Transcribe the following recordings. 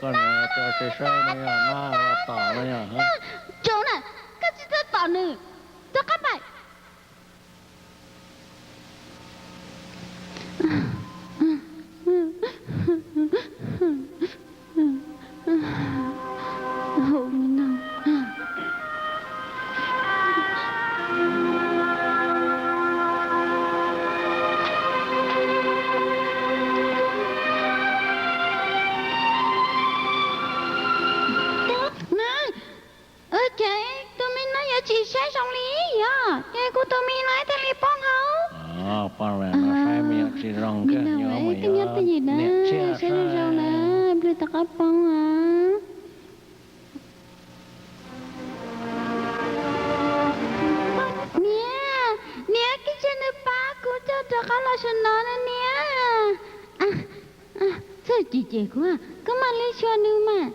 Koj niam, koj saib saib no yog nab los tom no yog? Tsaus na, koj tsis txhob tom nws, rov qab pais. Ces tus me no yuav tsis saib zoo li yog, ces kuv tus me no thiaj li poob hauv. Poj niam, koj nyob twj ywm na, saib zoo zoo na, pliag tom qab poob a. Niam, niam, koj cia nws pab kuv coj rov qab los saum no na niam. Txhob cem cem kuv, koj mam li xyuas nws mas.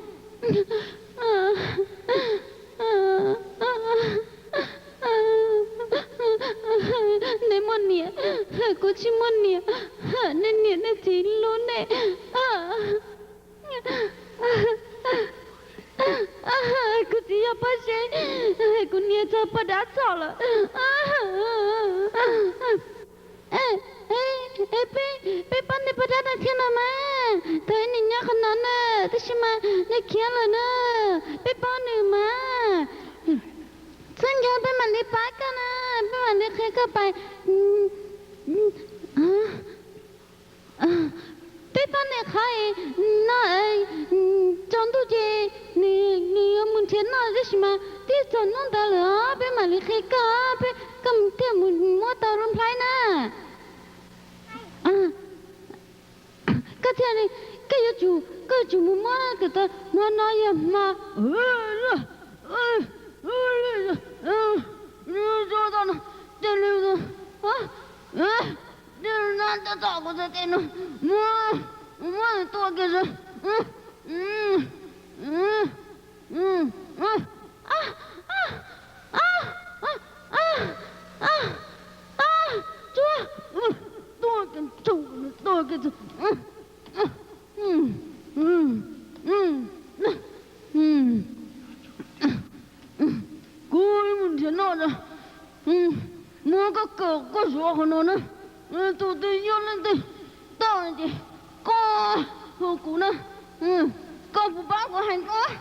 Nej muaj niam, kuv tsis muaj niam, nej niam nej txiv hlub nej. Kuv txiv yog Paj Seeb, kuv niam txog poj dab txhom lawm. Peb, peb pab niag poj dab no thiab no mas, thaum ub nws nyob qhov no na, tab sis mas nws khiav lawm na, peb paub nws mas. Txhob nco, peb mam li pab koj na, peb mam li qhia koj pais. Peb pab niag qhov no, tsaus ntuj ces nws yuav mus nrhiav noj, tab sis mas twb txog hnub ntawd lawm os, peb mam li qhia koj, peb, koj thiaj mus muab tau lub nplhaib na. Koj thiaj li, koj yuav tsum, koj yuav tsum mus muab kom tau, hmo no yog hmo, tej no, muab, muab tua kiag. Tsuag, tua kiag, tua kiag. Kuv mus nrhiav noj, muab koj kaw koj zuav qhov no na. Tus twg yog leej twg tau ces koj hu kuv na, koj puas pab kuv hais koj?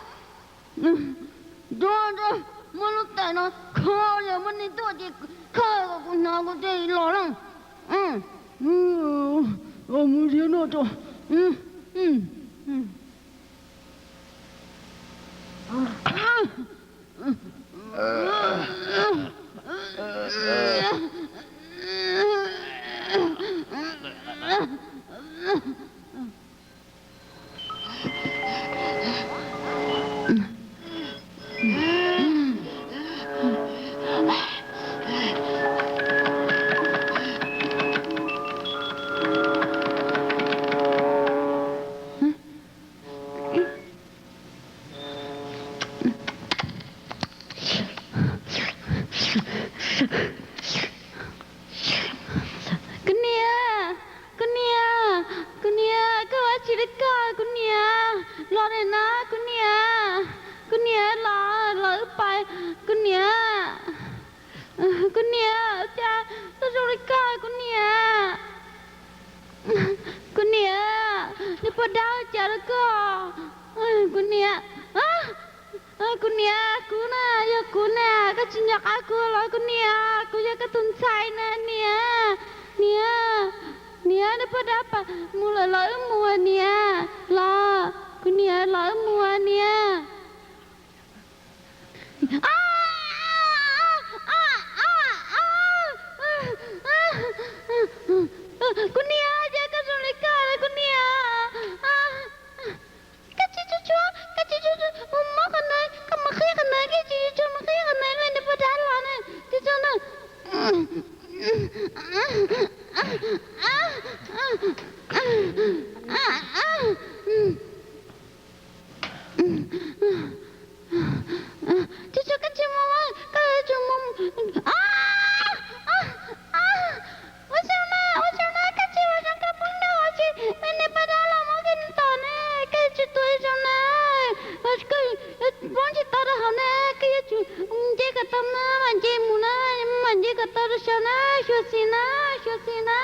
Nrog nrog muab lub tais no kho, yog muaj neeg tuaj ces kho kom kuv hnov kuv thiaj los na. Mus nrhiav noj tso. Kuv niam, kuv niam, kuv niam, koj ua tsi li koj kuv niam? Los daim no kuv niam, kuv niam los, los wb pais, kuv niam. Kuv niam, cas koj zoo li koj kuv niam? Kuv niam, nws puas dab cas rau koj? Kuv niam, kuv niam, kuv na, yog kuv na, koj tsis nco qab kuv los kuv niam, kuv yog koj tus ntxhais na niam. Niam, niam, nws puas dab pas mus lawm los wb mus niam, los, kuv niam los wb mus niam. Kuv niam, cas koj zoo li koj kuv niam? Koj tsis tshua tshua, koj tsis tshua tshua mus muab qhov ntawd, koj mus qhib qhov ntawd, koj tsis tshua tshua mus qhib qhov ntawd, nws puas dab los na, tsis tshua na. na, mam nce mus na, mam nce kom tau rau saud na, xyuam xim na, xyuam xim na,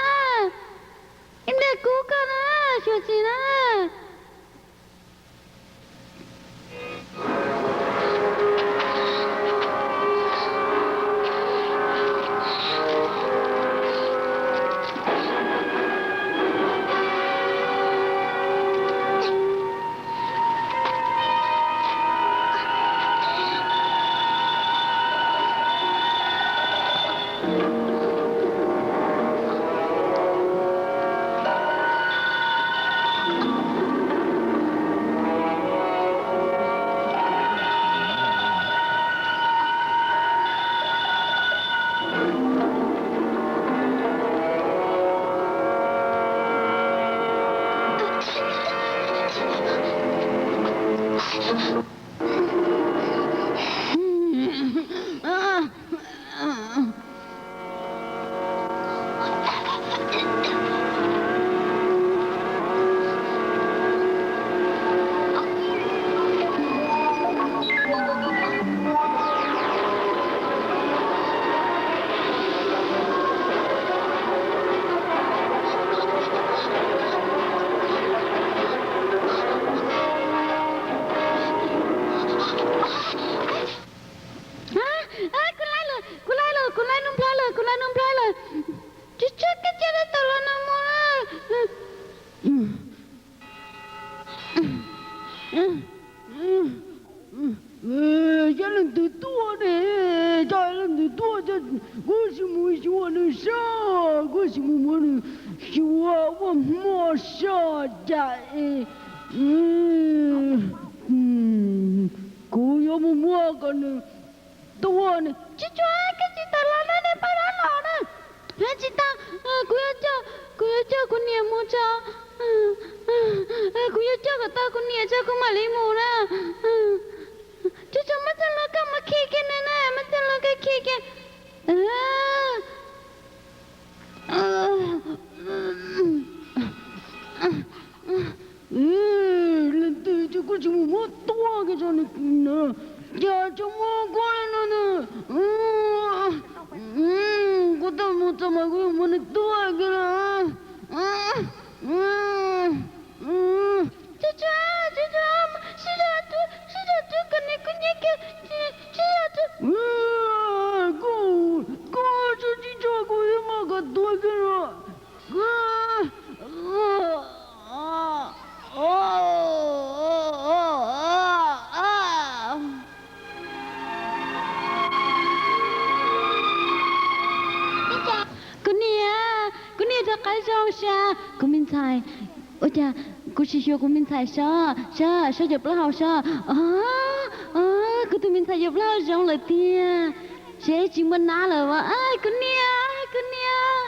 ib pliag kub koj na, xyuam xim na. Kuv laij lawm, kuv laij lawm, kuv laij Nuj Nplhaib lawm, kuv laij Nuj Nplhaib lawm. Tsis tshua kab cia rau tom los no mus. Yog leej twg tuaj ne, yog leej twg tuaj, kuv sim mus xyuas nws saib, kuv sim mus muab nws xyuas ua hmo soj cas es kuv yuav mus muab kom nws tuaj ne. Tsis tshua kab cia tom los no ne, pab rov los na. Tsis tau, kuv yuav coj, kuv yuav coj kuv niam mus tso. Kuv yuav coj kom tau kuv niam tso kuv mam li mus na. Tsis tshua, muab txoj hlua koj mus khi kiag na, muab txoj hlua koj khi kiag. Leej twg ces kuv tsis mus muab tuaj kiag tso, cas tsis muab kuv li no na. Kuv tuaj mus txog mas kuv yuav muab nws tuaj kiag na. Tsis tshua, tsis tshua, sib zog, sib zog rub kom nws kub hnyiab kiag, sib zog rub. Koj, koj tsis tshua, kuv yuav muab koj tuaj kiag no. Kuv niam, kuv niam rov qab zoo sas. Kuv me ntxhais, ua cas kuv tsis xyuas kuv me ntxhais sob, sob, sob yuav plaub hau sob. Kuv tus me ntxhais yuav plaub hau zoo lawm tiag. Seb tsis muaj nab lawm as, kuv niam, kuv niam.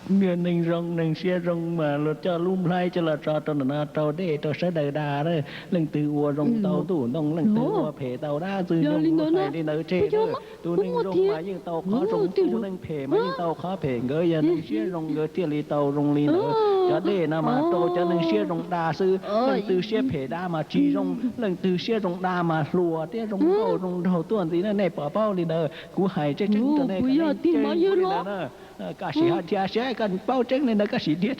Niag neeg zoo neeg siab zoo mas luag coj lub nplhaib coj los tso rau ntawm no rau dej rau sawv daws da. Leej twg ua zoo tau ntuj ntoo, leej twg ua phem tau dab, txwg zoo li ntawd, li ntawd tseg. Tus neeg zoo mas yeej tau qhov zoo, tus neeg phem mas yeej tau qhov phem. Nkawd yog neeg siab zoo nkawd thiaj li tau zoo li ntawd. Cov dej no mas rau cov neeg siab zoo da xwb, leej twg siab phem da mas tsis zoo, leej twg siab zoo da mas hluas thiab zoo nkauj zoo nraug tuaj ntxiv na. Nej puas paub li ntawd? Kuv hais tseeb tseeb rau nej, kuv yog tib hmab yawg los. Koj sim hais thiab seb koj paub tseeb li ntawd koj sim thiab.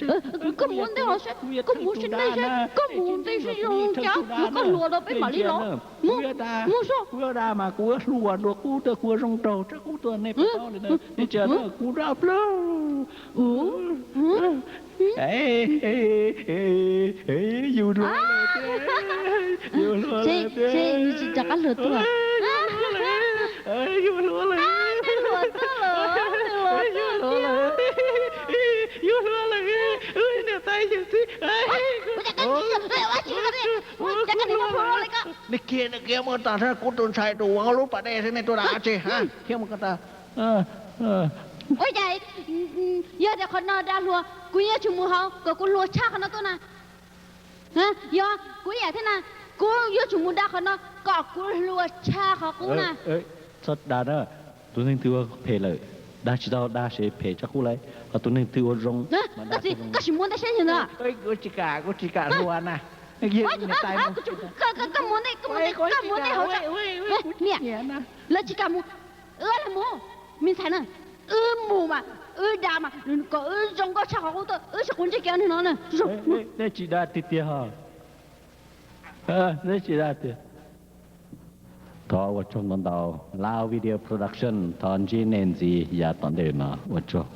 Koj mus ntej los, koj mus sim ntej seb, koj mus ntej seb zoo cas koj hluas rau peb mam li los. Mus, mus sob. Kuv yuav da mas kuv yuav hluas nraug qub tuaj, kuv yuav zoo nraug tshaj qub tuaj, nej puas paub li ntawd? Nej tsis, kuv rab plawg. Yus hluas lawm tiag, yus hluas lawm tiag, yus tsis rov qab hluas tuaj. Yus hluas lawm, yus hluas lawm, yus hluas lawm, niam tais yawm txiv. Nej kiag, nej kiag, muab tas kuv tus ntxhais tus uas lub pas dej xwb, nej tuaj da dab tsi thiab mus ko tas. Ua cas yog tias qhov no da hluas, kuv yuav tsum mus hauv kom kuv hluas tshaj qhov no tuaj na. Yog kuv ib yam thiab na, kuv yuav tsum mus da qhov no kom kuv hluas tshaj qhov qub na. Txhob da na, tus neeg twg ua phem lawm, da tsis tau, da seb phem tshaj qub lawm, ho tus neeg twg ua zoo mas da tsis zoo. Koj sim muab ntej saib yog ntawd. Kuv tsis kam, kuv tsis kam hluas na. Koj mus ntej, koj mus ntej, koj mus ntej hauv tso. Niam, lawv tsis kam mus, wb los mus, me ntxhais na, wb mus mas, wb dag mas kom wb zoo nkauj tshaj qhov qub tuaj, wb tsis quav ntsej kev ua neeg no na. Nej tsis dag tiag tiag ho, nej tsis dag tiag. Thov ua tsaug ntau ntau, Lao Video Production, thov ntsib nej ntxiv yav tom ntej no, ua tsaug.